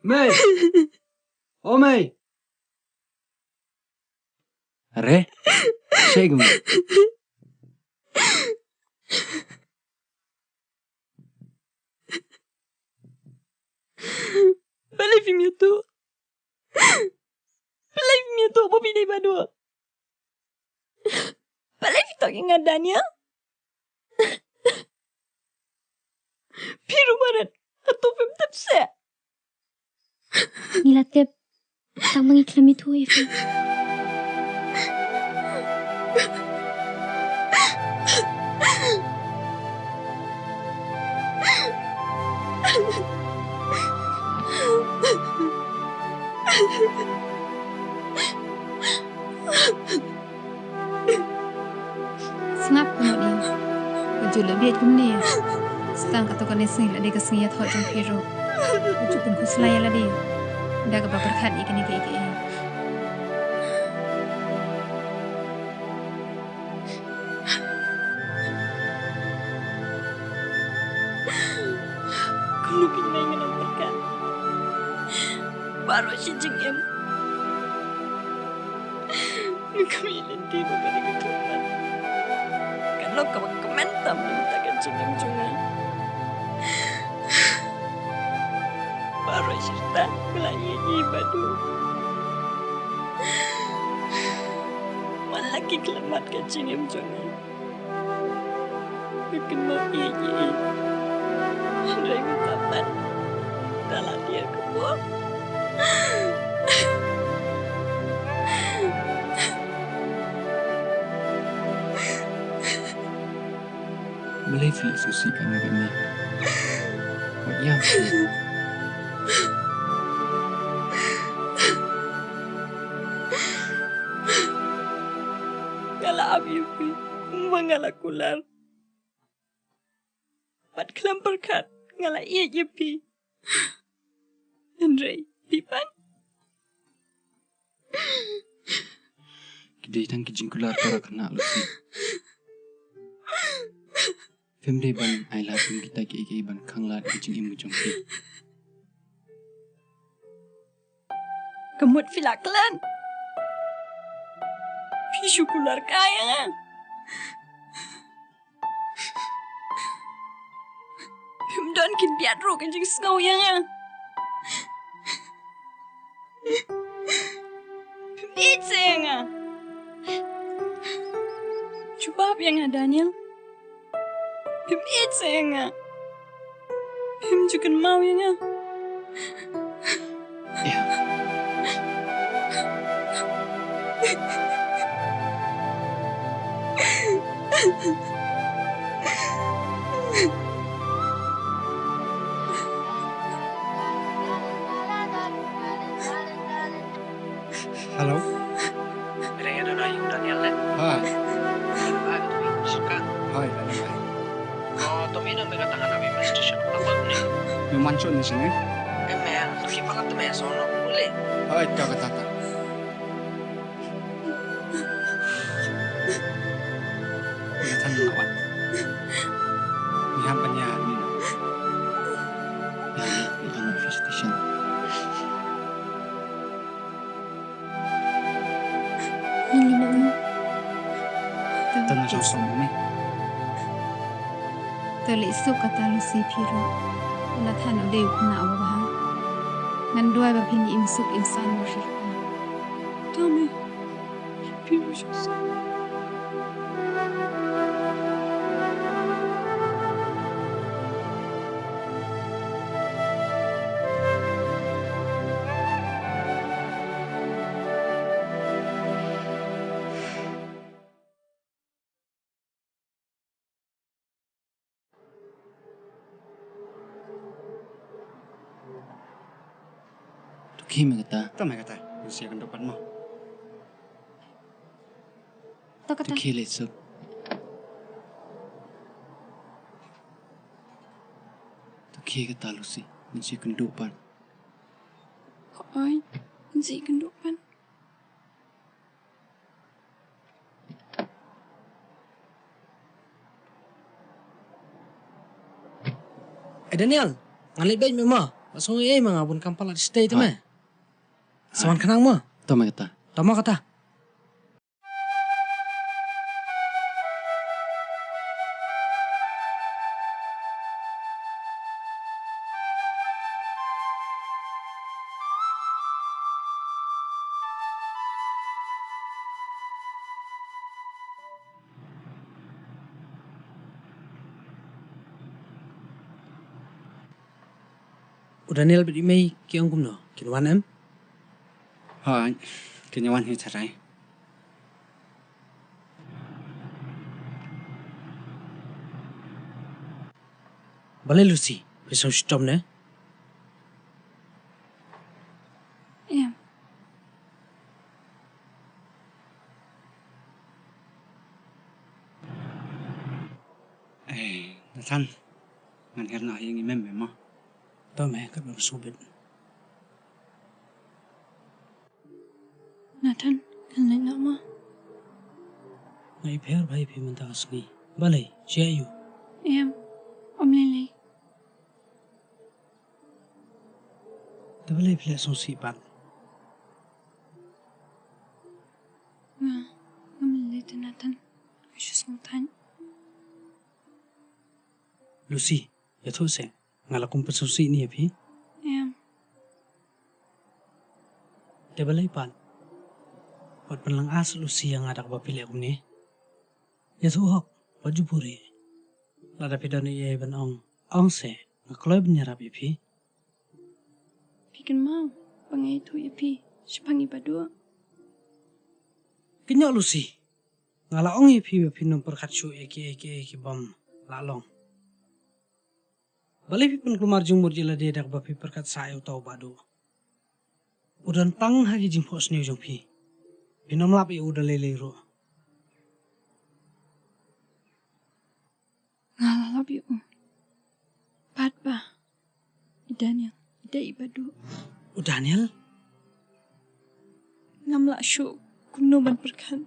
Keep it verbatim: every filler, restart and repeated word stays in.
Mei. O mei. Are? Shei gum. Balei phim ïathuh? Balei phim ïathuh ba phi dei baduk? Balei phi tok ïa nga Daniel? Phi ruh barit hato phim tip seh? Ngi la tip tang ba ngi khlem ïathuh ïa phi. Sngap kumno ïa ka jul la bieit kumne. Sa tang kato kane sngi la dei ka sngi ïathoh jong phi ruh. Ka jul pynkhuslai ïa lade da kaba pyrkhat ïa kane kaei kaei. Kumno phi nang pyrkhat? Baroh shi jingim nga khmih lynti ba ka dei ka kyrpad. Ka long kaba kmen tam na ka bynta ka jingim jong nga. Baroh shi rta nga la ïeit ïa i baduk. Man la ki khlem mad ka jingim jong nga. Nga kynmaw ïeit ïa i. Hynrei mynta pat da la dier ka bor. Balei phi leh sngewsih katne katne? Wat ïam shuh. Nga la ap ïa phi kumba nga la kular. Bad khlem pyrkhat nga la ïeit ïa phi. Hynrei phi pat. Ki dei tang ki jingkular para khynnah Lucy. Phim dei ban ailad kum kita kiei kiei ban khanglad ïa ka jingim ka jong phi. Ka mut phi la klet. Phi shu kular kai ïa nga. Phim don khyndiat ruh ka jingsngew ïa nga. Phim ïeit seh ïa nga. Jubab ïa nga, Daniel. Phim ïeit seh ïa nga. Phim ju kynmaw ïa nga. Hello. Hai. Hai, hai. Me wan shon ni sini. Hai, ka kata ka. Ni tang ni wan. Ni ham panya ni. Ni tang ni station. Ngi leh noh mo. Tang na song song mo me. To leh suk kata Lucy phi ruh. Nathan u dei u khynnah uba bha. Ngan duwai ba phin im suk im saiñ mo shisha. To me. Phi ruh shisha. To khie me kata. To me kata. Ngan sa ïakynduh pat mo. To kata. To khie leit suk. To khie kata Lucy. Ngan sa ïakynduh pat. Hooid. Ngan sa ïakynduh pat. Eh, Daniel, ngan leit beit mo. Ba song ei ma nga bun kam palat stay te me. Sawan khnang mo. To me kata. To mo kata. U Daniel bad i mei ki ong kumno? Kin wan em? Hooid, kin wan hi tharai. Balei Lucy, phi sngewshitom ne? Em. Eh, Nathan. Ngan hiar noh ïa ngi mem mem mo. To me, katba sngewbit. Nathan, ngan leit noh mo. Nga ïapher bha ïa phi mynta ka sngi. Balei, jia ïa u? Em, ym lei lei. Te balei phi leh sngewsih pat? Nga, ngam lei lei te Nathan. Nga shu sngewthait. Lucy, ïathuh seh, nga la kum pynsngewsih ne ïa phi? Em. Te balei pat? Wat pynlong as Lucy ïa nga da kaba phi leh kumne. Ïathuh hok, wat ju buhrieh. Lada phi don ei ei ban ong, ong seh, nga kloi ban ïarap ïa phi. Phi kynmaw ba nga ïathuh ïa phi shaphang i Baduh? Kynnoh Lucy. Nga la ong ïa phi ba phin ym pyrkhat shuh ïa kiei kiei ki bym lah long. Balei phi pynkulmar jingmut ïa lade da kaba phi pyrkhat sah ïa uta u Baduh? U don tang ha ki jingphohsniew jong phi. Phin ym lap ïa u da lei lei ruh. Nga la lap ïa u. Bad ba i Daniel i dei i Baduh. U Daniel? Ngam lah shuh kumno ban pyrkhat.